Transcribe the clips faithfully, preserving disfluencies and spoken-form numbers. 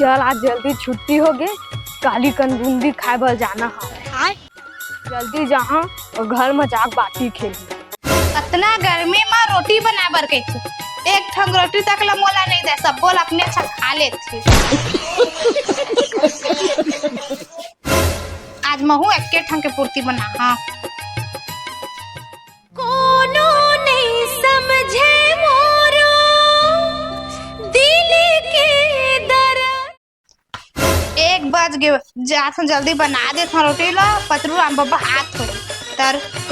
चल, आज जल्दी छुट्टी होगे, काली कन बूंदी खाए बर जाना हवय। जल्दी जाहूं अउ घर म जाके बाटी खेलहूं। अतना गर्मी म रोटी बनाए बर कहिथे, एक ठन रोटी तक ल मोला नइ दे, सब्बो ल अपने अच्छा खा लेथे। आज महूं एके ठन के पूर्ति बनाहूं। कोनो नइ समझे मोरो दिल के दरद। एक बज गे, जाथन जल्दी बना देथन रोटी ला, पतरू राम बब्बा हाथ होही, त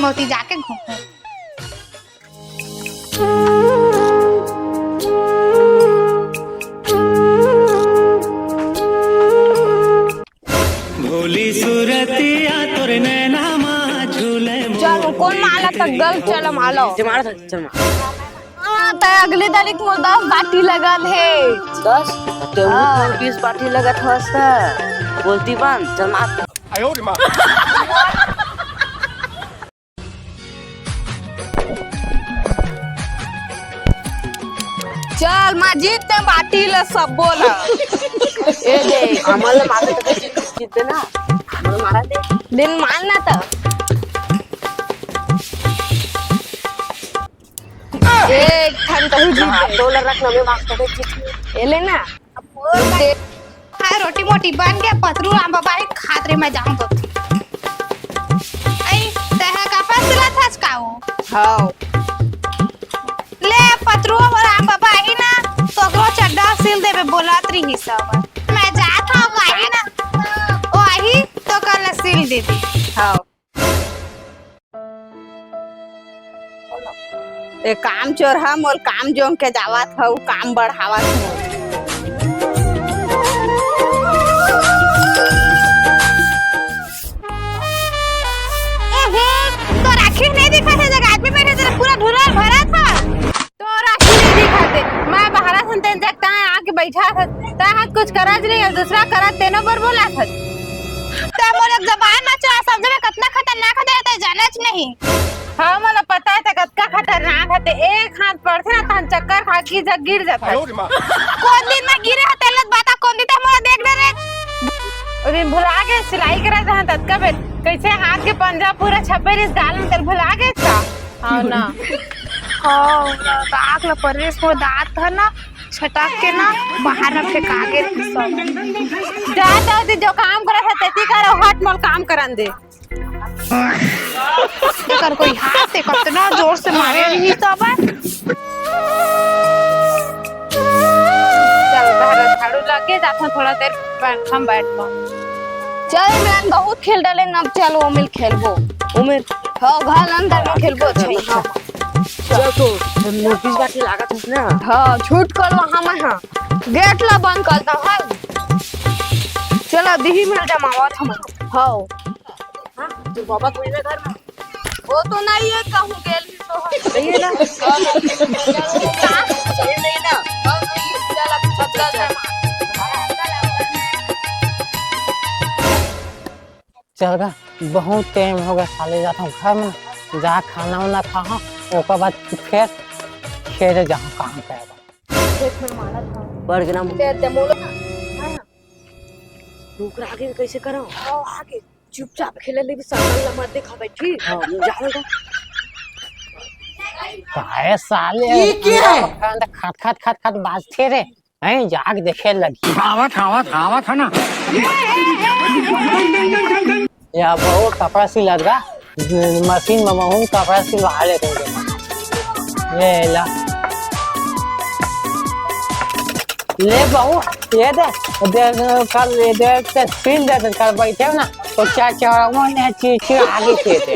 मोती जाके घूमहूं। भोली सूरतिया तोर नैना मा झूले मोर। चल, कोन माला तक गल, चल मालो। जे मारा था, चल मार। हाँ, त अगली तारीख मोर दस बाटी लगत हे। दस? ते हाँ। बीस बाटी लगत हस त। बोलती बन, चल मार। चल, मैं जीत ते बाटी ल सब्बो ल। ए दे, हमन ल मारे त जीत, जीत दे ना। हमन ल मारा दे। दिन मान ना त। एक ठन तहू जीत हाँ, दे। तोला रख ना, मैं मार त जीत। ए ले ना। हाँ, रोटी मोटी बन गे, पतरू राम बब्बा ही खात रहे, मैं जाऊं तो। अई, तैं ह कपड़ा सिलत हस का ओ? हव। ले, पतरू अउ राम बब्बा आही ना, तो ओकरो चड्डा सिल देबे बोलत रही सब। मैं जात हूँ, आही ना, ओ आही तो कल सिल देबे। हव। ए काम चोर ह मोर काम जोंग के जावत हव, काम बढ़ावत हव। ए हे, तोर आँखी नहीं दिखत हे, जग आदमी बैठे तेरा पूरा ढुलर भरत ह। तोर आँखी नहीं दिखत हे, मैं बहरा सुनते जग तैं आके बैठा था, तैं हाथ कुछ करत नहीं, दूसरा करत तेनो बर बोला था। तैं मोर एक जबान ना चला, समझे में कतना खतरनाक हे, तैं जानच नहीं। हाँ, मोला पता हे, तैं कतका खतरनाक हे। तैं एक हाथ पड़थे ना, तहन चक्कर खा के जग गिर जाथे। कोन दिन मैं गिरे हंव, तेला बता, कोन दिन तैं मोला देख डरे? ओ दिन भुला गे, सिलाई करत हंव, ततका बेर। कइसे हाथ के पंजा पूरा छपे रिहिस गाल में, तेला भुला गे का? हाँ ना। हाँ, ना, त आग ल परेस, मोर दांत ह ना, छटक के ना, बाहर में फेंका गे रिहिस सब। जा, जा, दीदी, जो काम करत हे, तेती करो, हट, मोला काम करन दे। एकर कोई हाथ हे, कतना जोर से मारे रही तब। चल, बाहर झाड़ू लगे, जाथन थोड़ा देर पंखा में बैठबो। चल, इमरान, बहुत खेल डाले, अब चल, ओमिल खेलबो। ओमिल? हाँ, घर अंदर में खेलबो, अच्छा, हाँ। चल तो, नोटिस बाटे लागत हस ना। हाँ, छूट कर वहाँ में, हाँ। गेट ला बंद कर दो, हाँ। चल, अब दिही में जमावत हम। हाँ। हाँ, तोर बाबा कोई ना घर में? वो तो नहीं है, कहूँ गेल ही तो है। सही है ना? सही नहीं ना? चल गा, बहुत टाइम हो गया साले, जाता हूँ घर में, जा खाना वाना खाहूँ, ओकर बाद फिर खेत जाहूँ काम करे बर। खेत में मानत हूँ। बढ़ के ना। ते, ते मोलो ना। हाँ। डोकरा आगे कैसे करो? आओ आगे, चुपचाप खेले ले भी सकल ला मत दिखावे, ठीक? हाँ, जा रे। काहे साले ये क्या है? खट खट खट खट बाजथे रे। हैं, जाग देखे लगी। आवत, आवत, आवत है ना। या बहू कपड़ा सिलत गा, मशीन में महू कपड़ा सिलवा लेते हैं। ये ला। ले बहू, ये दे, दे, कल ये दे, ते सिल दे, कल बैठे हो ना, तो चार चौराहा ने चीर चीर आगे से दे।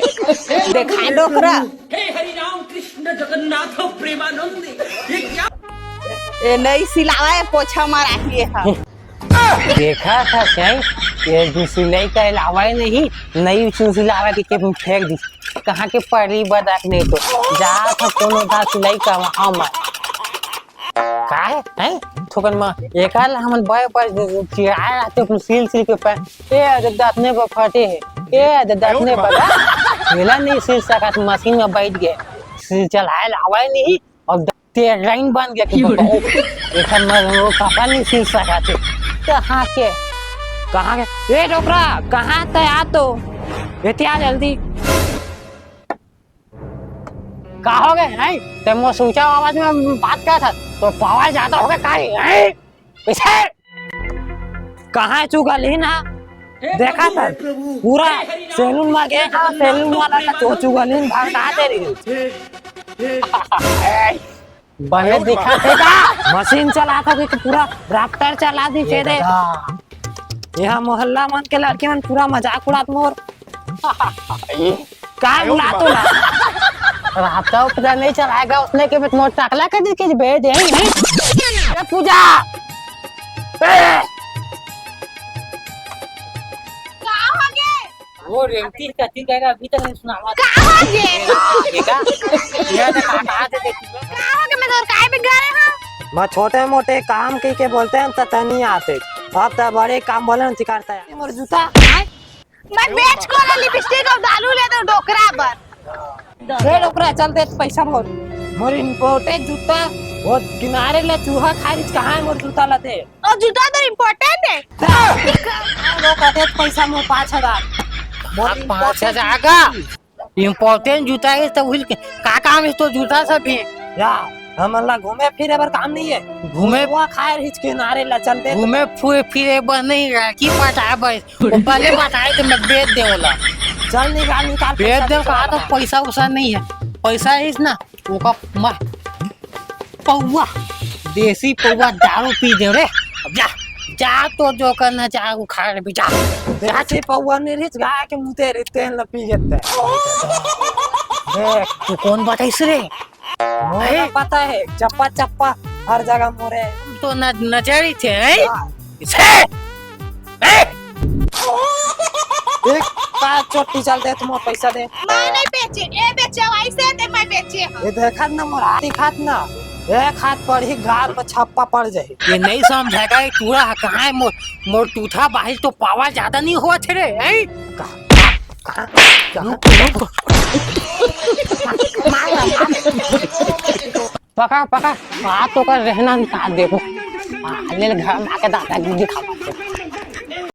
देखा डोकरा। हे हरि राम कृष्ण जगन्नाथ प्रेमानंद, ये क्या? ए, नहीं सिलावा है, पोछा मारा ही है। देखा था सही, ये जो सिलाई का अलावा ही नहीं, नई चीज सिलावा के, के फेंक दी। कहाँ के परी बदक नहीं तो, जा था कोनो दा सिलाई का वहाँ मत। का है? हैं? थोकन म एकर ला हमन बय बय चिढ़ाए रहते अपन सिल सिल के पैर। ए, अदे दाँत ने बर फटे हे। ए, अदे दाँत ने बर। मेला नहीं सिल सकत, मशीन में बैठ गए। सिल चलाए ला आवे नहीं, अब द-, तेराइन बन गया कि बताओ। एकर म वो कपड़ा नहीं सिल सकत हे। कहाँ के? कहाँ के? ए डोकरा, कहाँ तैं? आ तो, एती आ जल्दी। का हो गे, हैं? तैं मोर से ऊँचा आवाज में बात करत हस, तोर पावर ज्यादा हो गे का रे, हैं? कइसे? कहाँ चुगलहिन हा? देखा था, पूरा सैलून में गे हा, सैलून वाला का चो-, चुगलहिन भड़का दे रही। बने दिखा थे का? मशीन चलात हे कि पूरा राफ्टर चला दी ये थे रे। दादा। यहाँ मोहल्ला मन के लड़की मन पूरा मजाक उड़ात मोर। का उड़ात हो ना? राफ्टर उफ्टर नहीं चलाएगा उसने के मोर टकला के दिखे भेज दे, हैं? ए पूजा। ए! का हो गे? वो रेवती कथी कह रहा, अभी तक नहीं सुनावा। का हो गे? ये का? ये तो काटा दे देखी। का हो गे? मैं तो काय भी गा रहे हूँ। मैं छोटे मोटे काम कही के बोलते हैं, तो तनी आते। अब तो बड़े काम बोले ना, सिखाता है। मोर जूता। मैं बेच को ना लिपस्टिक और दारू ले दो डोकरा पर। ए डोकरा, चल दे पैसा मोर। मोर इम्पोर्टेड जूता, वो किनारे ले चूहा खाए रिच, कहाँ है मोर जूता ला दे? और जूता तो इम्पोर्टेंट है। लो, का दे पैसा मोर पाँच हजार। मोर आ, पाँच हजार का? इम्पोर्टेंट जूता है तो उहिल के का काम है तो जूता सब भी? या, हमन ला घूमे फिरे बर काम नहीं है। घूमे वो खाए रिच किनारे ला चल दे। घूमे फुए फिरे बर नहीं है, की पटाए बर? वो पहले बताए तो मैं बेच दे वाला। चल निकाल, निकाल, बेच पैसा दे, निकाल। कहा तो पैसा उसा नहीं है, पैसा है ना, ओका मैं पौवा, देसी पौवा दारू पी दे रे। अब जा, जा तो जो करना चाहे वो खा ले बेटा। देसी पौवा नहीं रिच गाय के मुते रे, तेल न पी गेते। देख। तू कौन बताइस रे? मोला हैं? पता है, चप्पा चप्पा हर जगह मोरे। तो न-, नजर ही थे, हैं? हाँ। इसे? हैं? एक का चोटी चल दे, तुम पैसा दे। मैं नहीं बेचे, ए बेचे, वैसे दे, मैं बेचे हूँ। ये देखत ना, मोर हाथ दिखात ना, एक हाथ पड़ही, गाल में छप्पा पड़ जाही। ये नहीं समझेगा, ये टूरा कहाँ है? मोर, मोर टूथा बाहिर तो पावर ज्यादा नहीं हुआ थे रे, हैं? का, का, का, रुक, रुक। पका, पका, बात तो कर, रहना निकाल देखो। आ, ले ले, घर में आके दादागिरी दिखा।